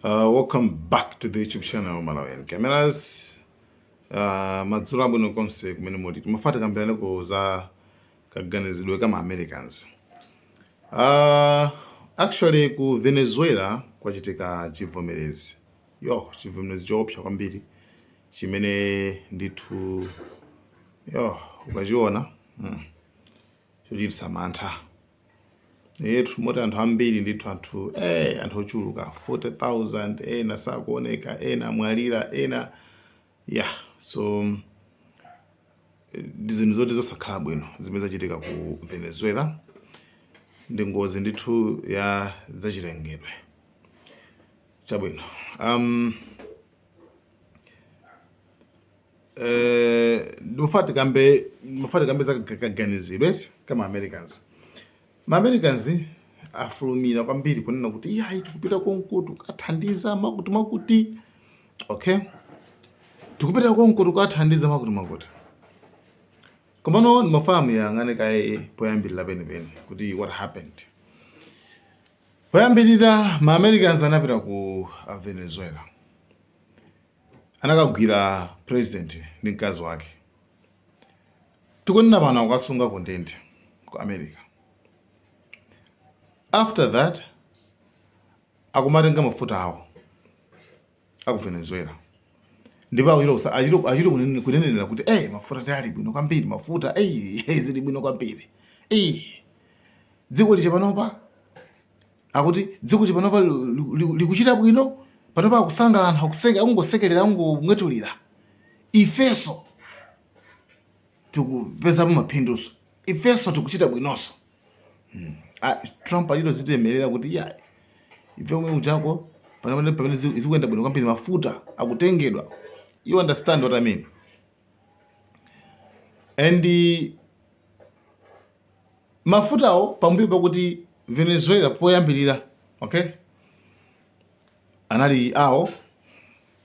Welcome back to the YouTube channel Malawian Cameras. Madzulo abwino konse kumene muli. Timafuna tikambiraneko za kaganizidwe ka ma Americans. Actually ku Venezuela kwachitika chivomerezi. Yo, chivomerezi choopsa kwambiri chimene ndithu yo ukachiona chochititsa mantha. Yetu moti anthu ambiri ndithu anthu anthu ochuluka 40,000 ena sakuoneka, ena amwalira, ena yeah. So ndi zinthu zoti zosakhala bwino zimene zachitika ku Venezuela, ndi ngozi ndithu ya zachilengedwe. Chabwino, ndimafuna tikambe za kaganizidwe kama Americans. Ma Americans afulumira kwambiri kunena kuti iyayi, tikupita konko tikathandiza makuti makuti. Okay, tikupita konko tikathandiza makuti makuti, komano ndimafuna muyang'ane kaye poyambirira penipeni kuti what happened. Poyambirira ma Americans anapita ku Venezuela, anakagwira president ndi mkazi wake. Tikunena pano akukasunga ku ndende ku America. After that akumatenga mafuta awo aku Venezuela, ndipo achito kunenera kuti hey, mafuta tali bwino kwambiri, mafuta hey, hey, zili bwino kwambiri hey. Dziko lija panopa akuti dziko lija panopa likuchita bwino, panopa akusangalala anthu, akuseka, akungosekerera, akungomwetulira, ifeso tikupezapo maphinduso, ifeso tikuchita bwinonso. Ah, Trump achito zitemerera kuti ya ife kumene kuchako pamene zikuyenda bwino kwambiri, mafuta akutengedwa. You understand what I mean? And mafutawo pambuyo pakuti Venezuela poyambirira, okay, anali awo,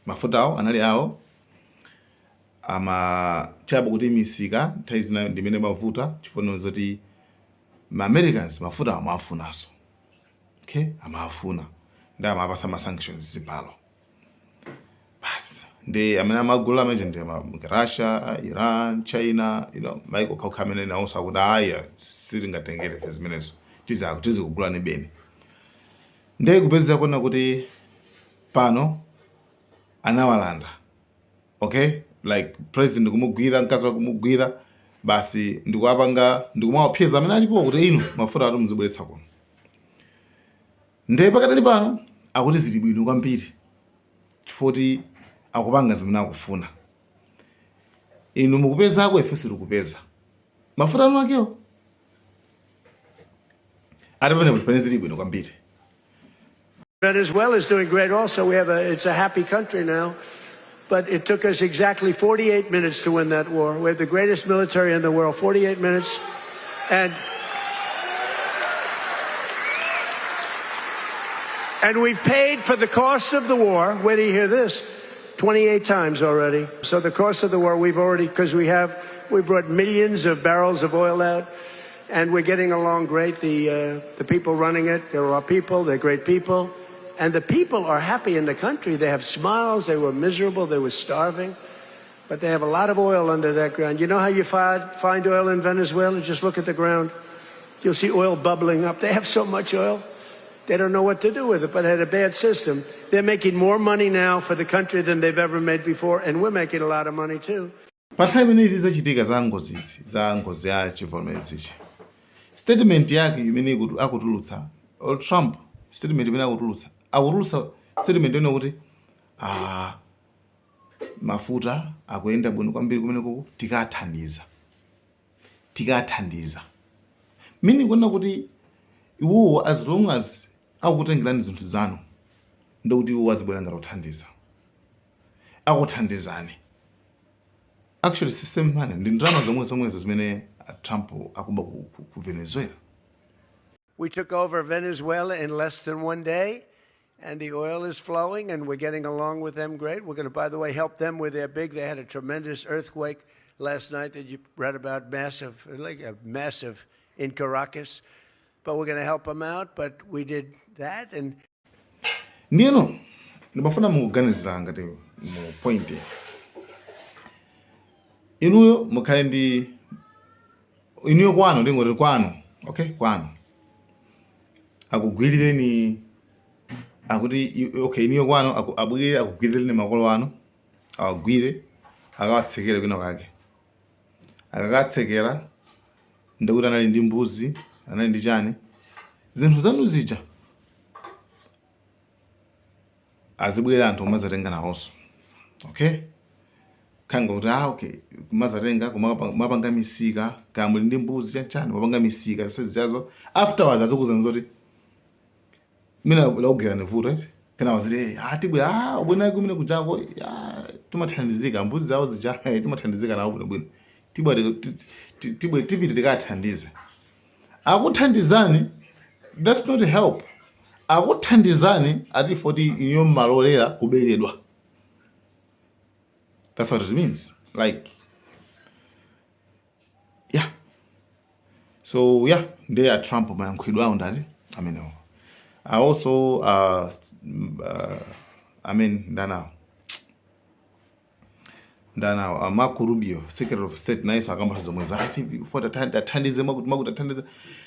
mafutawo anali awo, amachabe kuti misika nthawi zina ndimene mavuta chifukwa zoti ma Americans mafuta amawafunanso, okay, amawafuna ndi amapasa ma sanctions zibalo basi. Ndi amene amagula amene ndi Russia, Iran, China, maiko okhaokha amene nawonso akuti aya, sitingatengere ife zimenezo, tizikugulani beni. Ndiye kupezeka kuona kuti pano anawalanda, okay, like president kumugwira, mkazi wake kumugwira basi, ndikuwapanga ndikumawaopseza amene alipo kuti inu mafuta atu muzibweretsa kuno. Ndiye pakatali pano akuti zili bwino kwambiri chifukwa kuti akupanga zimene akufuna. Inu mukupezako, ife sitikupeza mafuta anu akewo. Ati pamene pene zili bwino kwambiri. Venezuela is doing great also. We have a, it's a happy country now. But it took us exactly 48 minutes to win that war. We have the greatest military in the world, 48 minutes. And we've paid for the cost of the war. Wait till you hear this. 28 times already. So the cost of the war, we've already, because we brought millions of barrels of oil out, and we're getting along great. The people running it, they're our people, they're great people. And the people are happy in the country. They have smiles. They were miserable. They were starving. But they have a lot of oil under that ground. You know how you find oil in Venezuela? Just look at the ground. You'll see oil bubbling up. They have so much oil. They don't know what to do with it, but they had a bad system. They're making more money now for the country than they've ever made before, and we're making a lot of money too. Pa nthawi imene izi zachitika za ngozi izi, za ngozi ya chivomerezichi, statement yake imene akutulutsa or Trump, statement imene akutulutsa statement yone kuti ah, mafuta akuyenda bwino kwambiri kumeneko, tikathandiza, tikathandiza, meaning kuona kuti iwowo as long as akukutengerani zinthu zanu, ndikuti iwo azibwera ngati kuthandiza, akuthandizani. Actually it's the same money, ndi ndalama zomwe zomwezo zimene Trump akuba ku Venezuela. We took over Venezuela in less than one day, and the oil is flowing, and we're getting along with them great. We're going to, by the way, help them with their big. They had a tremendous earthquake last night that you read about, massive, like a massive in Caracas. But we're going to help them out. But we did that, and Ndiyeno Ndimafuna mukuganizira ngati mu point inuyo mukhale ndi inuyo kwanu, ndingoti kwanu, okay, kwanu akugwirireni akuti okay, inuyo kwanu abwere akugwirireni makolo anu, awagwire, akawatsekere kwina kwake. Akakatsekera, ndikuti anali ndi mbuzi, anali ndi chani, zinthu zanu zija azibwera anthu kumazatenga nawonso, okay, khanga kuti ah, okay, kumazatenga, kumapanga misika, kaya muli ndi mbuzi, chanchani, kumapanga misika zonse zijazo. Afterwards azikuuzani zoti mina lakugerani vuto, right? Kena waziti, "Hey, ah, tibwera, ah, ubwena kumene kujako, ah, timathandizika mbuzi zawo zija, eh, timathandizika nawo bwinobwino, tibwera tibwera, tipite tikathandize." Akuthandizani, that's not help. Akuthandizani ati foti inuyo mmalolera kuberedwa. That's what it means. Like, yeah, so yeah, ndiye a Trump mayankhulidwe awo ndati amenewo. I also I mean, ndanawo ndanawo Marco Rubio, Secretary of State, nayenso akamba zomwe ati foti athandize mwakuti mwakuti athandize.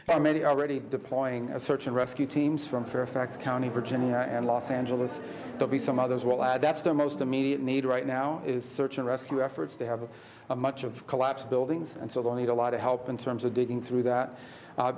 Already deploying search and rescue teams from Fairfax County, Virginia, and Los Angeles. There'll be some others we'll add. That's their most immediate need right now, is search and rescue efforts. They have a bunch of collapsed buildings, and so they'll need a lot of help in terms of digging through that.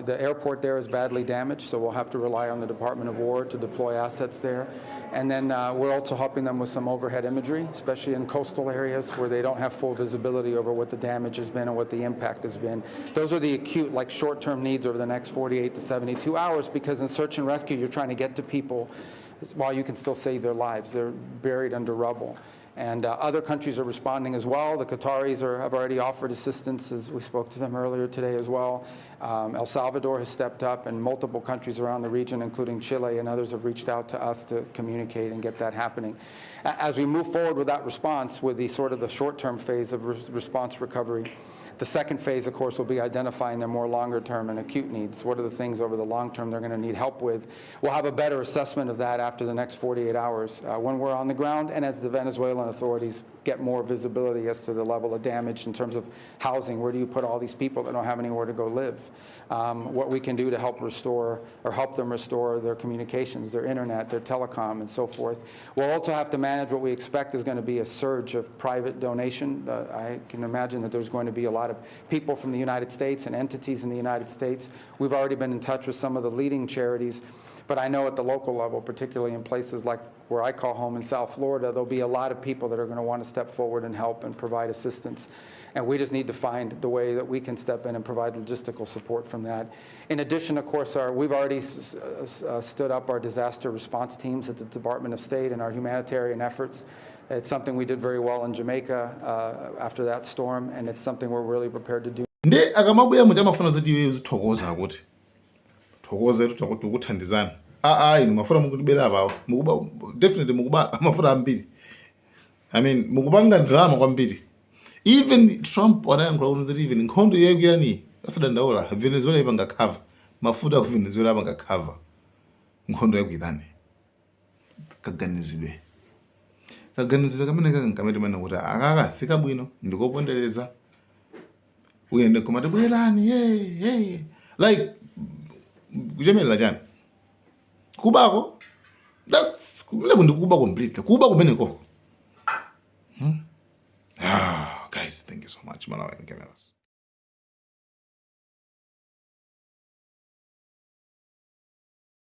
The airport there is badly damaged, so we'll have to rely on the Department of War to deploy assets there. And then we're also helping them with some overhead imagery, especially in coastal areas where they don't have full visibility over what the damage has been and what the impact has been. Those are the acute, like short-term needs over the next 48 to 72 hours, because in search and rescue, you're trying to get to people while you can still save their lives. They're buried under rubble. And other countries are responding as well. The Qataris have already offered assistance, as we spoke to them earlier today as well. El Salvador has stepped up, and multiple countries around the region, including Chile and others, have reached out to us to communicate and get that happening. As we move forward with that response, with the sort of the short-term phase of response recovery, the second phase, of course, will be identifying their more longer-term and acute needs. What are the things over the long term they're going to need help with? We'll have a better assessment of that after the next 48 hours when we're on the ground and as the Venezuelan authorities get more visibility as to the level of damage in terms of housing. Where do you put all these people that don't have anywhere to go live? What we can do to help restore or help them restore their communications, their internet, their telecom, and so forth. We'll also have to manage what we expect is going to be a surge of private donation. I can imagine that there's going to be a lot of people from the United States and entities in the United States. We've already been in touch with some of the leading charities, but I know at the local level, particularly in places like where I call home in South Florida, there'll be a lot of people that are going to want to step forward and help and provide assistance. And we just need to find the way that we can step in and provide logistical support from that. In addition, of course, we've already stood up our disaster response teams at the Department of State and our humanitarian efforts. It's something we did very well in Jamaica after that storm, and it's something we're really prepared to do. Ndi akamabwera muja amafuna zoti iwe uzithokoza kuti thokoze tikuthandizani. Aa, inu mafuta mukutibera apawa, mukuba, definitely mukuba mafuta ambiri. I mean, mukupanga ndalama kwambiri. Even Trump anayankhula kuti zoti even nkhondo yaikuyani, asadandaula, Venezuela ipanga cover mafuta ku Venezuela, apanga cover nkhondo yaku Iran. Kaganizidwe kamene kaka nkamene timene kuti akaka sikabwino, ndikopondereza. Uyende kumati bwerani, hey, hey. Like kuchemerera chani? Kubako, that's kumeneko ndikuba completely, kuba kumeneko. Ah, guys, thank you so much. Malawi Cameras.